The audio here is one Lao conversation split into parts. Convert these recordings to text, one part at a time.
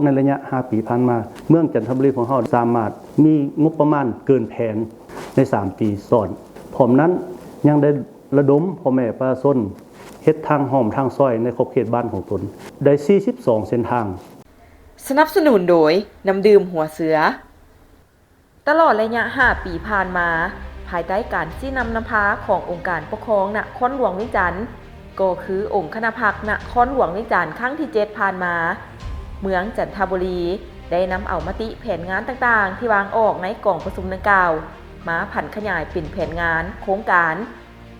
ໃນໄລຍະຫ້າປີຜ່ານມາ, ເມືອງຈັນທະບູລີຂອງເຮົາສາມາດມີງົບປະມານເກີນແຜນໃນສາມປີຊ້ອນ. ພ້ອມນັ້ນ, ຍັງໄດ້ລະດົມພໍ່ແມ່ປະຊາຊົນເຮັດທາງຮ່ອມທາງຊອຍໃນຂອບເຂດບ້ານຂອງຕົນ ໄດ້ສີ່ສິບສອງເສັ້ນທາງ. ສະໜັບສະໜູນໂດຍ ນ້ຳດື່ມຫົວເສືອ. ຕະຫຼອດໄລຍະຫ້າປີຜ່ານມາ, ພາຍໃຕ້ການຊີ້ນຳນຳພາຂອງອົງການປົກຄອງນະຄອນຫຼວງວຽງຈັນ, ກໍຄືອົງຄະນະພັກນະຄອນຫຼວງວຽງຈັນຄັ້ງທີເຈັດຜ່ານມາ, ເມືອງຈັນທະບູລີໄດ້ນຳເອົາມະຕິແຜນງານຕ່າງໆທີ່ວາງອອກໃນກອງປະຊຸມດັ່ງກ່າວ ມາຜັນຂະຫຍາຍເປັນແຜນງານ, ໂຄງການ,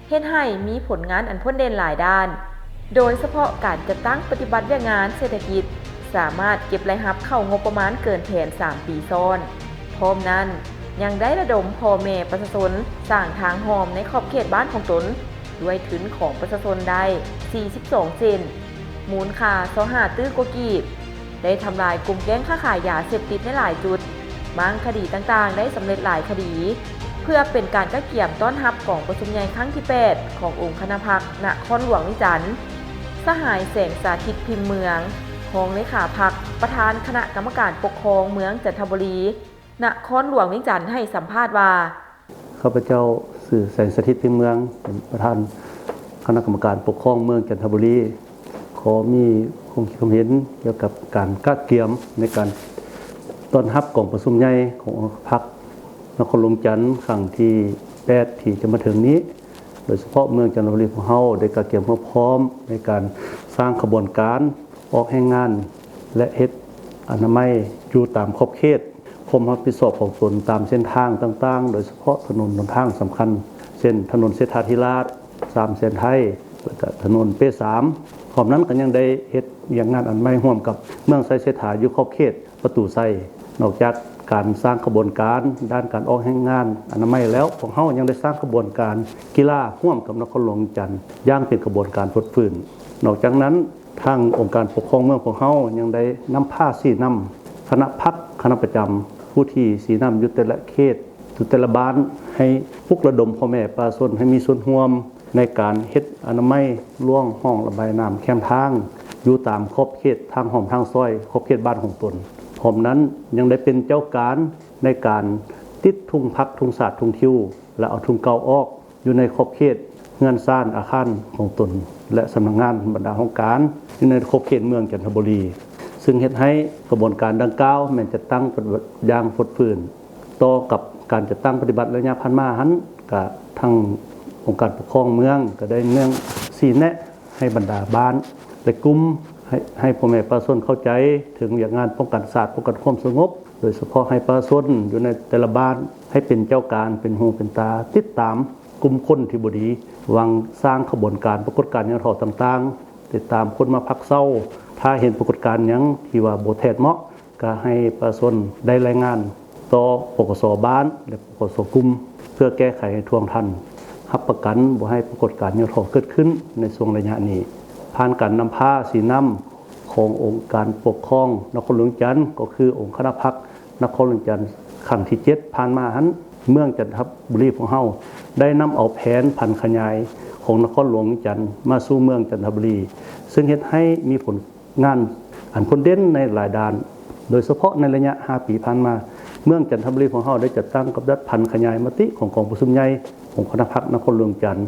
ເຮັດໃຫ້ມີຜົນງານອັນພົ້ນເດັ່ນຫຼາຍດ້ານ, ໂດຍສະເພາະການຈັດຕັ້ງປະຕິບັດວຽກງານເສດຖະກິດ ສາມາດເກັບລາຍຮັບເຂົ້າງົບປະມານເກີນແຜນສາມປີຊ້ອນ. ພ້ອມນັ້ນ, ຍັງໄດ້ລະດົມພໍ່ແມ່ປະຊາຊົນສ້າງທາງຮ່ອມໃນຂອບເຂດບ້ານຂອງຕົນ ດ້ວຍທຶນຂອງປະຊາຊົນໄດ້ສີ່ສິບສອງເສັ້ນ, ມູນຄ່າຊາວຫ້າຕື້ກວ່າກີບ, ໄດ້ທຳລາຍກຸ່ມແກ້ງຄ້າຂາຍຢາເສບຕິດໃນຫຼາຍຈຸດ, ບາງຄະດີຕ່າງໆໄດ້ສຳເລັດຫຼາຍຄະດີ, ເພື່ອເປັນການກະກຽມຕ້ອນຮັບກອງປະຊຸມໃຫຍ່ຄັ້ງທີແປດຂອງອົງຄະນະພັກນະຄອນຫຼວງວຽງຈັນ. ສະຫາຍ ແສງສາທິດ ພິມເມືອງ, ຮອງເລຂາພັກ, ປະທານຄະນະກຳມະການປົກຄອງເມືອງຈັນທະບູລີ, ນະຄອນຫຼວງວຽງຈັນ ໃຫ້ສຳພາດວ່າ, ຂ້າພະເຈົ້າຊື່ ແສງສະຖິດ ພິມເມືອງ, ເປັນປະທານຄະນະກຳມະການປົກຄອງເມືອງຈັນທະບູລີ. ຂໍມີຄວາມຄິດຄວາມເຫັນກ່ຽວກັບການກະກຽມໃນການຕ້ອນຮັບກອງປະຊຸມໃຫຍ່ຂອງອົງຄະນະພັກນະຄອນຫຼວງວຽງຈັນ ຄັ້ງທີແປດ ທີ່ຈະມາເຖິງນີ້, ໂດຍສະເພາະເມືອງຈັນທະບູລີຂອງເຮົາໄດ້ກະກຽມຮວບພ້ອມໃນການສ້າງຂະບວນການ ອອກແຮງງານ ແລະ ເຮັດອະນາໄມຢູ່ຕາມຂອບເຂດຄວາມຮັບຜິດຊອບຂອງຕົນຕາມເສັ້ນທາງຕ່າງໆ, ໂດຍສະເພາະຖະໜົນຫົນທາງສຳຄັນ ເຊັ່ນ ຖະໜົນເສດຖາທິລາດ, ສາມແສນໄທ ແລະ ກະຖະໜົນເປສາມ. ພ້ອມນັ້ນກໍຍັງໄດ້ເຮັດວຽກງານອະນາໄມຮ່ວມກັບເມືອງໄຊເສດຖາຢູ່ຂອບເຂດປະຕູໄຊ. ນອກຈາກການສ້າງຂະບວນການດ້ານການອອກແຮງງານອະນາໄມແລ້ວ, ພວກເຮົາຍັງໄດ້ສ້າງຂະບວນການກິລາຮ່ວມກັບນະຄອນຫຼວງວຽງຈັນຢ່າງເປັນຂະບວນການຟົດຟື້ນ. ນອກຈາກນັ້ນ, ທາງອົງການປົກຄອງເມືອງຂອງເຮົາຍັງໄດ້ນຳພາຊີ້ນຳຄະນະພັກ, ຄະນະປະຈຳ ຜູ້ທີ່ຊີ້ນຳຢູ່ແຕ່ລະເຂດ, ຢູ່ແຕ່ລະບ້ານ ໃຫ້ປຸກລະດົມພໍ່ແມ່ປະຊາຊົນໃຫ້ມີສ່ວນຮ່ວມໃນການເຮັດອະນາໄມລວງຮ່ອງລະບາຍນ້ຳແຄມທາງ ຢູ່ຕາມຂອບເຂດທາງຮ່ອມທາງຊອຍ ຂອບເຂດບ້ານຂອງຕົນ. ພ້ອມນັ້ນ ຍັງໄດ້ເປັນເຈົ້າການໃນການຕິດທຸງພັກ, ທຸງຊາດ, ທຸງທິວ ແລະ ເອົາທຸງເກົ່າອອກ ຢູ່ໃນຂອບເຂດເຮືອນຊານອາຄານຂອງຕົນ ແລະ ສຳນັກງານບັນດາຫ້ອງການ ຢູ່ໃນຂອບເຂດເມືອງຈັນທະບູລີ, ຊຶ່ງເຮັດໃຫ້ຂະບວນການດັ່ງກ່າວແມ່ນຈັດຕັ້ງປະຕິບັດຢ່າງຟົດຟື້ນ. ຕໍ່ກັບການຈັດຕັ້ງປະຕິບັດໄລຍະຜ່ານມາຫັ້ນ, ກະທາງອົງການປົກຄອງເມືອງກະໄດ້ແນະຊີ້ແນະໃຫ້ບັນດາບ້ານ ແລະ ກຸ່ມ ໃຫ້ ໃຫ້ພໍ່ແມ່ປະຊາຊົນເຂົ້າໃຈເຖິງວຽກງານປ້ອງກັນຊາດ, ປ້ອງກັນຄວາມສະຫງົບ, ໂດຍສະເພາະໃຫ້ປະຊາຊົນຢູ່ໃນແຕ່ລະບ້ານໃຫ້ເປັນເຈົ້າການ, ເປັນຫູເປັນຕາ, ຕິດຕາມ ກຸ່ມຄົນທີ່ບໍ່ດີ, ຫວັງສ້າງຂະບວນການປາກົດການຫຍໍ້ທໍ້ຕ່າງໆ, ຕິດຕາມຄົນມາພັກເຊົາ, ຖ້າເຫັນປາກົດການຫຍັງທີ່ວ່າບໍ່ແທດເໝາະ, ກະໃຫ້ປະຊາຊົນໄດ້ລາຍງານຕໍ່ ປກສ ບ້ານ ແລະ ປກສ ກຸ່ມ ເພື່ອແກ້ໄຂໃຫ້ທ່ວງທັນ, ຮັບປະກັນບໍ່ໃຫ້ປາກົດການຫຍໍ້ທໍ້ເກີດຂຶ້ນໃນຊ່ວງໄລຍະນີ້. ຜ່ານການນຳພາຊີ້ນຳຂອງອົງການປົກຄອງນະຄອນຫຼວງວຽງຈັນ ກໍຄືອົງຄະນະພັກ ນະຄອນຫຼວງວຽງຈັນ ຄັ້ງທີເຈັດຜ່ານມາຫັ້ນ, ເມືອງຈັນທະບູລີຂອງເຮົາໄດ້ນຳເອົາແຜນຜັນຂະຫຍາຍຂອງນະຄອນຫຼວງວຽງຈັນມາສູ່ເມືອງຈັນທະບູລີ, ຊຶ່ງເຮັດໃຫ້ມີຜົນງານອັນພົ້ນເດັ່ນໃນຫຼາຍດ້ານ. ໂດຍສະເພາະໃນໄລຍະຫ້າປີຜ່ານມາ, ເມືອງຈັນທະບູລີຂອງເຮົາໄດ້ຈັດຕັ້ງກັບດັດຜັນຂະຫຍາຍມະຕິຂອງກອງປະຊຸມໃຫຍ່ຂອງຄະນະພັກນະຄອນຫຼວງວຽງຈັນ,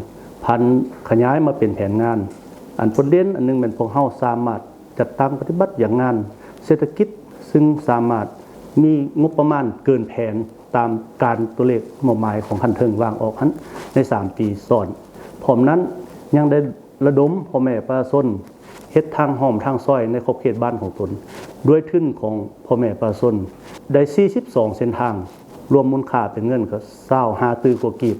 ຜັນຂະຫຍາຍມາເປັນແຜນງານ. ອັນພົ້ນເດັ່ນອັນໜຶ່ງແມ່ນພວກເຮົາສາມາດ ຈັດຕັ້ງປະຕິບັດວຽກງານເສດຖະກິດ ຊຶ່ງສາມາດມີງົບປະມານເກີນແຜນຕາມການຕົວເລກມອບໝາຍຂອງຂັ້ນເທິງວາງອອກຫັ້ນໃນສາມປີຊ້ອນ. ພ້ອມນັ້ນ ຍັງໄດ້ລະດົມພໍ່ແມ່ປະຊາຊົນເຮັດທາງຮ່ອມທາງຊອຍໃນຂອບເຂດບ້ານຂອງຕົນ ດ້ວຍທຶນຂອງພໍ່ແມ່ປະຊາຊົນໄດ້ສີ່ສິບສອງເສັ້ນທາງ, ລວມມູນຄ່າເປັນເງິນກໍຊາວຫ້າຕື້ກວ່າກີບ.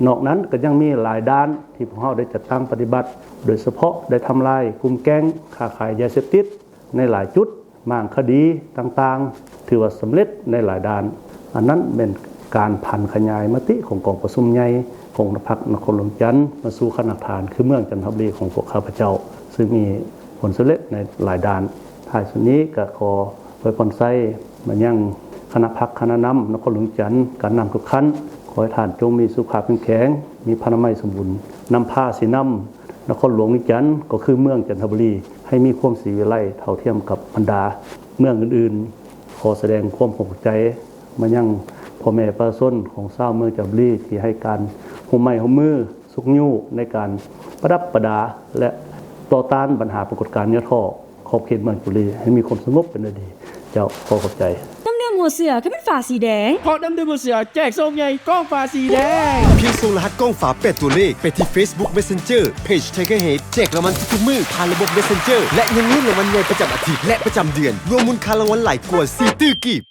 ນອກນັ້ນກໍຍັງມີຫຼາຍດ້ານທີ່ພວກເຮົາໄດ້ຈັດຕັ້ງປະຕິບັດ, ໂດຍສະເພາະໄດ້ທຳລາຍກຸ່ມແກ້ງຄ້າຂາຍຢາເສບຕິດໃນຫຼາຍຈຸດ, ມ້າງຄະດີຕ່າງໆ ຖືວ່າສຳເລັດໃນຫຼາຍດ້ານ. ອັນນັ້ນແມ່ນການຜັນຂະຫຍາຍມະຕິຂອງກອງປະຊຸມໃຫຍ່ຂອງພັກນະຄອນຫຼວງຈັນ ມາສູ່ຄະນະຖານຄືເມືອງຈັນທະບູລີຂອງພວກຂ້າພະເຈົ້າ, ຊຶ່ງມີຜົນສຳເລັດໃນຫຼາຍດ້ານ. ທ້າຍສຸດນີ້ກໍຂໍອວຍພອນໄຊມາຍັງຄະນະພັກ, ຄະນະນຳນະຄອນຫຼວງຈັນ, ການນຳທຸກຂັ້ນ, ຂໍໃຫ້ທ່ານຈົ່ງມີສຸຂະພາບເຂັ້ມແຂງ, ມີພະລານາໄມສົມບູນ, ນຳພາຊີ້ນຳນະຄອນຫຼວງວຽງຈັນ ກໍຄືເມືອງຈັນທະບູລີ ໃຫ້ມີຄວາມສີວິໄລເທົ່າທຽມກັບບັນດາ ເມືອງອື່ນໆ ຂໍສະແດງຄວາມຂອບໃຈມາຍັງພໍ່ແມ່ປະຊາຊົນຂອງຊາວເມືອງຈາມບຸລີ ທີ່ໃຫ້ການຮ່ວມໄມ້ຮ່ວມມືຊຸກຍູ້ໃນການປະດັບປະດາ ແລະ ຕໍ່ຕ້ານບັນຫາປາກົດການຫຍໍ້ທໍ້ຂອບເຂດເມືອງຈາມບຸລີ ໃຫ້ມີຄວາມສະຫງົບເປັນອັນດີ. ເຈົ້າ, ຂໍຂອບໃຈ. ນ້ຳดื่ມຫົວເສືອຄືແມ່ນຝາສີແດງ. ເພາະນ້ຳດື່ມຫົວເສືອແຈກໂຊກໃຫຍ່ກ້ອງຝາສີແດງ. ພຽງສົ່ງລະຫັດກ້ອງຝາແປດຕົວເລກໄປທີ່ Facebook Messenger Page Tiger Head ແຈກລາງວັນທຸກໆມື້ຜ່ານລະບົບ Messenger ແລະ ຍັງລຸ້ນລາງວັນໃຫຍ່ປະຈຳອາທິດ ແລະ ປະຈຳເດືອນ ລວມມູນຄ່າລາງວັນຫຼາຍກວ່າສີ່ຕື້ກີບ.